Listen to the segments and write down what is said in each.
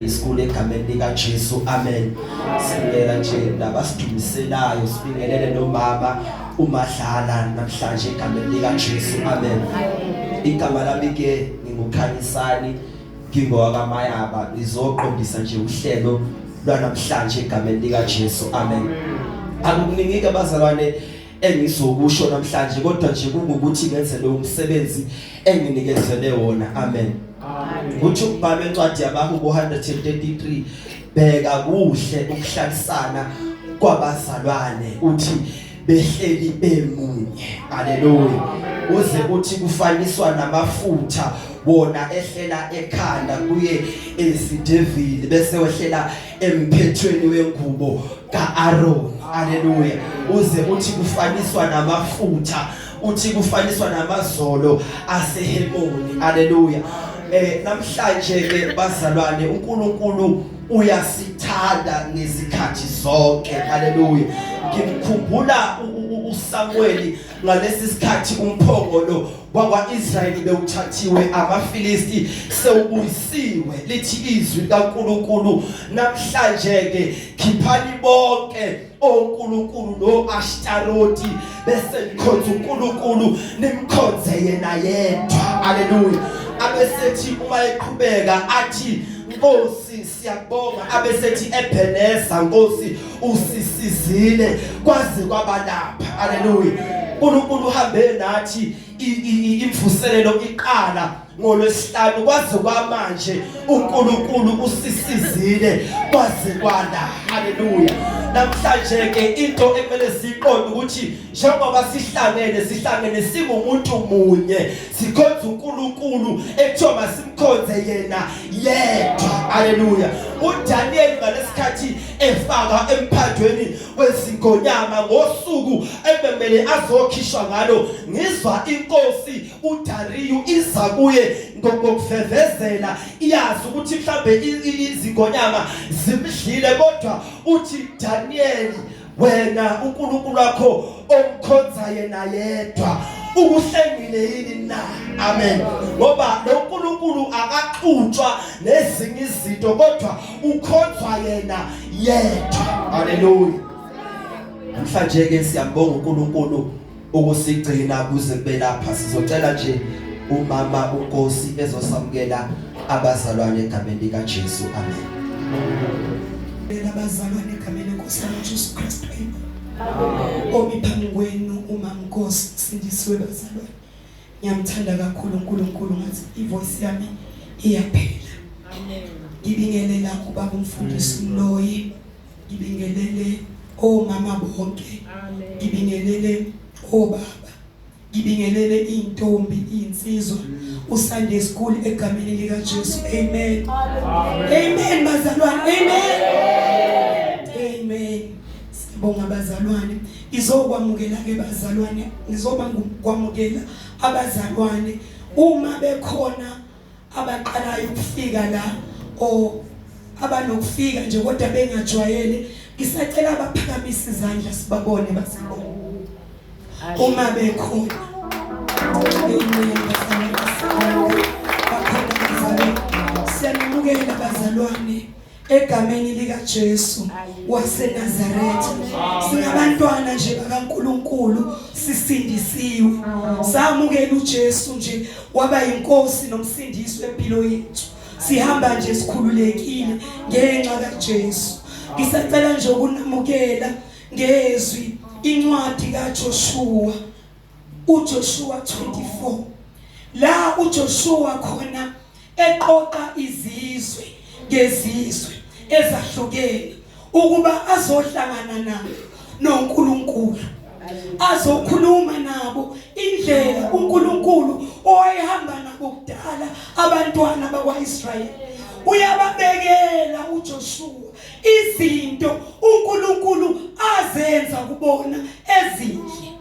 Isikole egameni lika Jesu, amen. Sibingelela nje nabasidumiselayo, sibingelele nomama uMadlala namhlanje egameni lika Jesu, amen. Igama lami ke nginguKhanyisani, ngingowakaMayaba, ngizoqondisa nje uhlelo lwanamhlanje egameni lika Jesu, amen. Akukuningi ke bazalwane engizokusho namhlanje, kodwa nje kungukuthi ngenze lo msebenzi enginikezelwe wona, amen. Uthi ukubhalwa encwadi yabaHubo 133, bheka kuhle ukuhlalisana kwabazalwane, uthi behleli bemunye, haleluya. Uze uthi kufaniswa namafutha wona ehlela ekhanda kuye ezidevili bese wehlela emphethweni wengubo kaAron, haleluya. Uze uthi kufaniswa namafutha, uthi kufaniswa namazolo aseHemoni, haleluya. Namhlanje ke bazalwane, uNkulunkulu uyasithanda ngezikhathi zonke, haleluya. Ngimkhumbula uSamueli ngalesi sikhathi umphongolo wakwaIsrayeli bewuthathiwe amaFilisti sewubuyisiwe, lithi izwi likaNkulunkulu namhlanje ke khiphani bonke oNkulunkulu no Ashtaroti bese nikhonza uNkulunkulu, nimkhonze yena yedwa, haleluya. Abesethi uma eqhubeka athi Nkosi siyakubonga, abesethi Ebeneza Nkosi usisizile kwaze kwaba lapha, haleluya. uNkulunkulu uhambe nathi imvuselelo iqala ngolwesihlanu kwaze kwamanje, uNkulunkulu usisizile kwaze kwala, haleluya. Namhlanje ke into ekumele siqonde ukuthi njengoba sihlangene, sihlangene singumuntu munye, sikhonza uNkulunkulu ekuthiwa masimkhonze yena yedwa, haleluya. uDaniel ngalesikhathi efaka emphandweni wezingonyama ngosuku ebemele azokhishwa ngalo, ngizwa inkosi uDariyu iza kuye ngokuvevezela, iyazi ukuthi mhlambe izingonyama zimdlile, kodwa uthi Daniel, wena uNkulunkulu wakho omkhonza yena yedwa ukuhlengile yini na? Amen. Ngoba lo nkulunkulu akaxutshwa nezinye izinto, kodwa ukhonzwa yena yedwa, haleluya. Namhlanje ke siyabonga uNkulunkulu ukusigcina kuze kube lapha. Sizocela nje umama uNkosi ezosamukela abazalwane egameni lika Jesu, amen. Abazalwane egameni lenkosi uJesu Kristu, amen. Omi phambi kwenu umama uNkosi sindisiwe bazalwane. Ngiyamthanda kakhulu uNkulunkulu, ngathi ivoice yami iyaphela. Amen. Ngibingelela ubaba umfundisi uMloyi, ngibingelele omama bonke, ngibingelele obaba, ngibingelele intombi, insizwa, uSunday school egameni lika Jesu, amen. Amen bazalwane, amen. Amen. Sibonga bazalwane. Ngizokwamukela ke bazalwane, ngizoba kwamukela abazalwane uma bekhona abaqalayo ukufika la o abanokufika nje kodwa bengajwayele. Ngisacela abaphakamise izandla sibabone bazalwane uma bekhona. Amen bazalwane, bakhona bazalwane. Siyanamukela bazalwane egameni lika Jesu waseNazaretha. Singabantwana nje bakaNkuluNkulu, sisindisiwe, samukela uJesu nje waba inkosi nomsindisi wempilo yethu. Sihamba nje sikhululekile ngenxa kaJesu. Ngisacela nje ukunamukela ngezwi incwadi kaJoshua, uJoshua 24, la uJoshua khona eqoqa izizwe ngezizwe ezahlukene ukuba azohlangana nabo noNkulunkulu, azokhuluma nabo indlela uNkulunkulu owayehamba nabo kudala abantwana bakwaIsrayeli. Uyababekela uJoshua izinto uNkulunkulu azenza kubona ezinhle.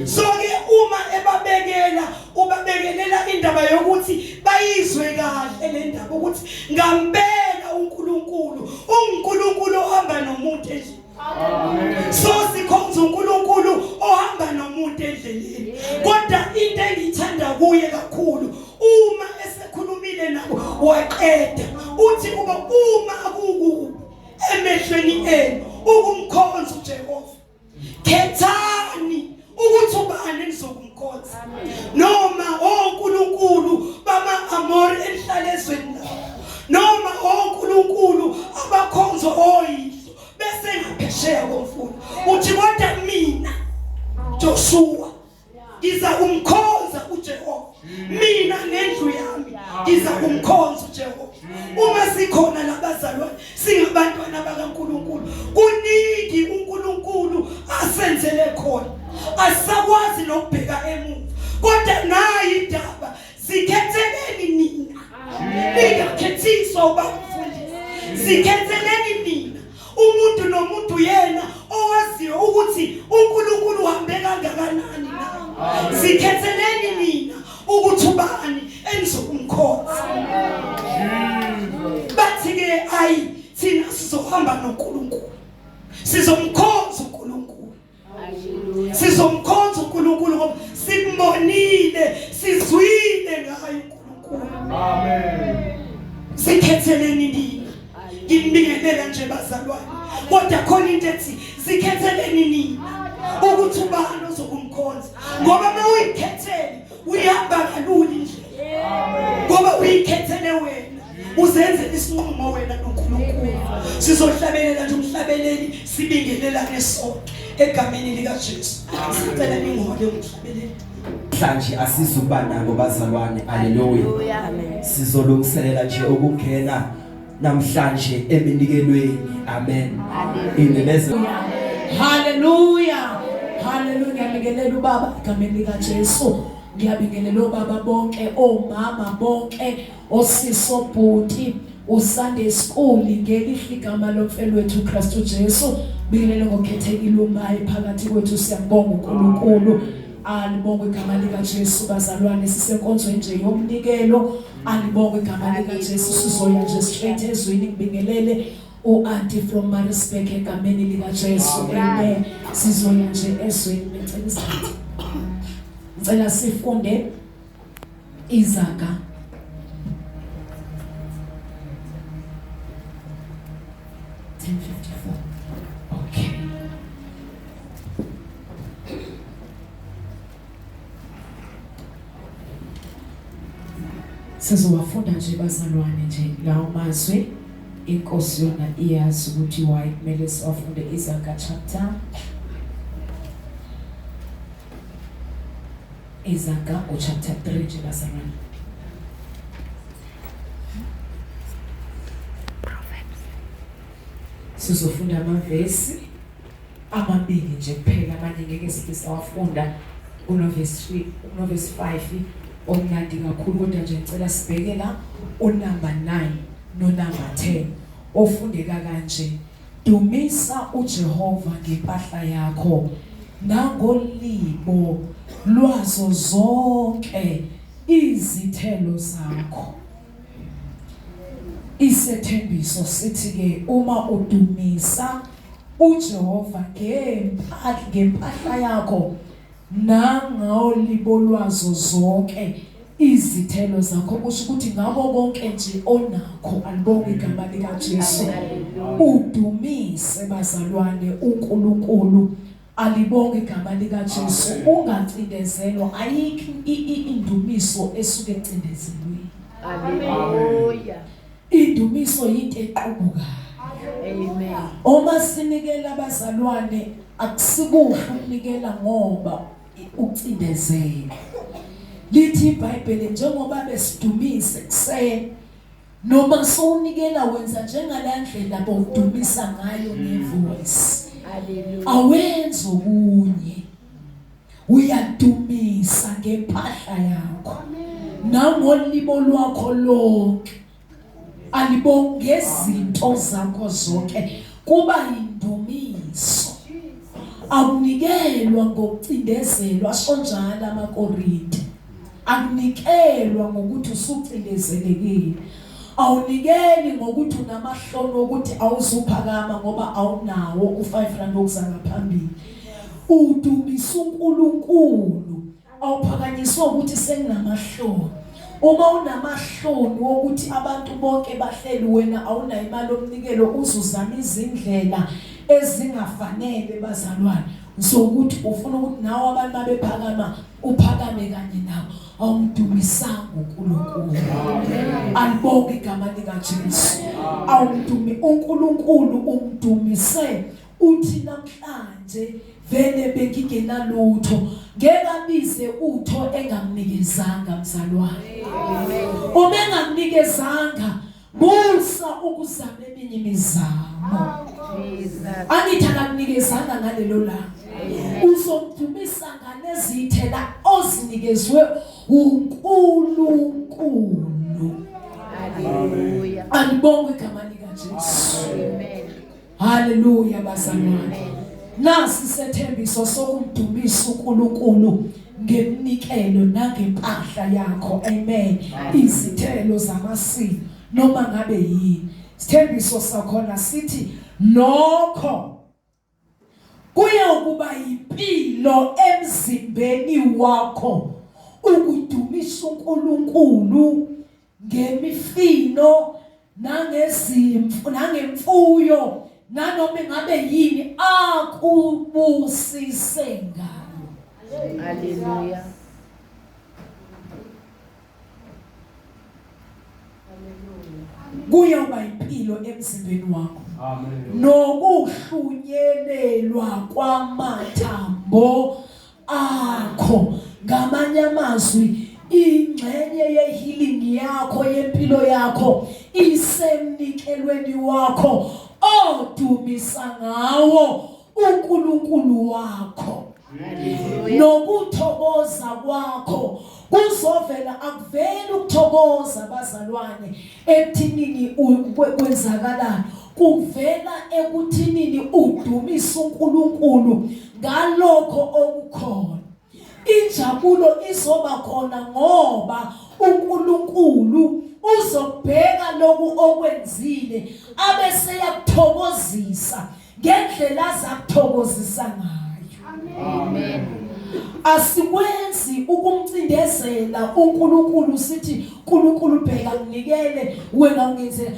So ke uma ebabekela, ubabekelela indaba yokuthi bayizwe kahle le ndaba ukuthi ngampela uNkulunkulu unguNkulunkulu ohamba nomuntu endleleni. So sikhonza uNkulunkulu ohamba nomuntu endleleni. Kodwa into engiyithanda kuye kakhulu, uma esekhulumile nabo waqeda, uthi kubo uma kukubi emehlweni enu ukumkhonza uJehova, khethani ukuthi ubani enizokumkhonza, noma onkulunkulu bama-Amori enihlala ezweni labo, noma onkulunkulu abakhonzwa oyihlo bese ngaphesheya komfula. Uthi kodwa mina Joshua ngiza kumkhonza uJehova, mina nendlu yami ngiza kumkhonza uJehova. Uma sikhona labazalwane, singabantwana bakaNkuluNkulu, kuningi uNkulunkulu asenzele khona, asakwazi nokubheka emuva. Kodwa nayi indaba, zikhetheleni nina, ningakhethiswa ubamfundisi, zikhetheleni nina. Umuntu nomuntu yena owaziyo ukuthi uNkulunkulu uhambe kangakanani naye. Zikhetheleni nina ukuthi ubani enizokumkhonza. Bathi ke ayi, thina sizohamba noNkulunkulu, sizomkhonza uNkulunkulu, sizomkhonza uNkulunkulu ngoba simbonile, sizwile ngaye uNkulunkulu. Amen. Zikhetheleni nina. Nginibingelela nje bazalwane, kodwa khona into ethi zikhetheleni nina ukuthi ubani ozokumkhonza, ngoba uma uyikhethele uyihamba kalula indlela, ngoba uyikhethele wena, uzenzele isinqumo wena noNkulunkulu. Sizohlabelela nje umhlabeleli, sibingelelane sonke egameni likaJesu. Sicela ningihole umhlabeleli. Namhlanje asizukuba nabo bazalwane, haleluya. Sizolungiselela nje ukungena namhlanje eminikelweni. Amen. Imemezelo. Haleluya, haleluya. Ngiyabingelela ubaba egameni lika Jesu. Ngiyabingelela obaba bonke, omama bonke, osiso bhuti, uSunday school, ngelihle igama lomfelo wethu Kristu Jesu. Bingelele ngokukhethekile umayi phakathi kwethu, siyabonga uNkulunkulu. Alibongwe igama lika Jesu bazalwane, sisenkonzweni nje yomnikelo. Alibongwe igama lika Jesu. Sizoya nje straight ezwini. Ngibingelele u-auntie from Maritzburg egameni lika Jesu. Amen. Sizoya nje ezwini. Ngicela isikhathi, ngicela sifunde Izaga 10:54. Okay, sizowafunda nje bazalwane nje lawo mazwi. Inkosi yona iyazi ukuthi why kumele siwafunde. Izaga chapter, Izaga uchapter 3 nje bazalwane. Proverbs. Sizofunda amavesi amabili nje kuphela, amanye ngeke sibe sawafunda. Kunovesi 3, kunovesi 5 omnandi kakhulu, kodwa nje ngicela sibheke la unumber 9 no number 10 ofundeka kanje: dumisa uJehova ngempahla yakho nangolibo lwazo zonke izithelo zakho. Isethembiso sithi ke uma udumisa uJehova ngempahla yakho nangolibo lwazo zonke izithelo zakho, kusho ukuthi ngabo konke nje onakho. Alibonge igama lika Jesu. Udumise bazalwane uNkulunkulu. Alibonge igama lika Jesu. Ungacindezelwa, ayikho indumiso esuke ecindezelweni. Hallelujah. Indumiso yinto equbukayo. Amen. Uma sinikela abazalwane, akusikuhle ukunikela ngoba ucindezelwe. Lithi iBhayibheli njengoba besidumise kuseni, noma sowunikela wenza njengalandlela bowudumisa ngayo ngevoice. Hallelujah. Awenzi okunye, uyadumisa ngempahla yakho nangolibo lwakho lonke. Alibonge izinto zakho zonke, kuba indumiso. Awunikelwa ngokucindezelwa, asho njalo amaKorinte. Akunikelwa ngokuthi usucindezelekile, awunikeli ngokuthi unamahloni ukuthi awuzuphakama ngoba awunawo u5 rand wokuza ngaphambili. Udumisa uNkulunkulu, awuphakanyiswa ukuthi senginamahloni. Uma unamahloni wokuthi abantu bonke bahleli wena awunayo imali yomnikelo, uzuzama izindlela ezingafanele bazalwane zokuthi ufuna ukuthi nawe abantu babephakama uphakame kanye nabo. Awumdumisanga uNkulunkulu. Alibonge igama likaJesu. Awumdumi uNkulunkulu, umdumise uthi namhlanje vele bengingenalutho, ngeke abize utho engamnikezanga mzalwane. Uma engamnikezanga, musa ukuzama eminye imizamo. Angithi akakunikezanga ngalelo langa, uzomdumisa ngalezithela ozinikezwe uNkulunkulu. Hallelujah. Alibongwe igama likaJesu. Amen. Haleluya bazalwane. Nasi sethembiso sokumdumisa uNkulunkulu ngeminikelo nangempahla yakho. Amen. Izithelo zamasimu noma ngabe yini. Sithembiso sakhona sithi lokho kuyokuba impilo emzimbeni wakho ukudumisa uNkulunkulu ngemifino nangezimfu nangemfuyo nanoma ngabe yini akubusise ngayo. Hallelujah. Kuyoba impilo emzimbeni wakho. Amen. Nokuhlunyelelwa kwamathambo akho. Ngamanye amazwi, ingxenye yehealing yakho, yempilo yakho, isemnikelweni wakho odumisa ngawo uNkulunkulu wakho. Nokuthokoza kwakho kuzovela. Akuveli ukuthokoza bazalwane ekuthinini kwenzakalani, kuvela ekuthinini udumisa uNkulunkulu ngalokho okukhona. Injabulo izoba khona ngoba uNkulunkulu uzobheka lokhu okwenzile abese yakuthokozisa ngendlela azakuthokozisa ngayo. Amen. Asikwenzi ukumcindezela uNkulunkulu sithi uNkulunkulu bheka nginikele wena ungenze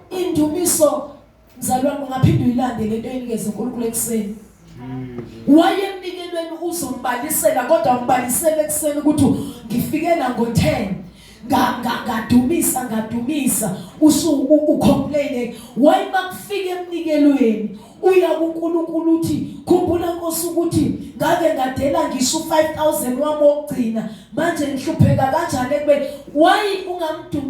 indumiso. Mzalwane, ungaphinde uyilande lento eyinikeze uNkulunkulu ekuseni. Wayemnikelweni uzombalisela, kodwa umbalisele ekuseni ukuthi ngifikela ngo10 ngadumisa ngadumisa, usu ucomplain. Why makufika emnikelweni uya kuNkulunkulu uthi khumbula Nkosi ukuthi ngake ngadela ngisho 5000 wami wokugcina, manje ngihlupheka kanjani ekubeni why ungamdumisi?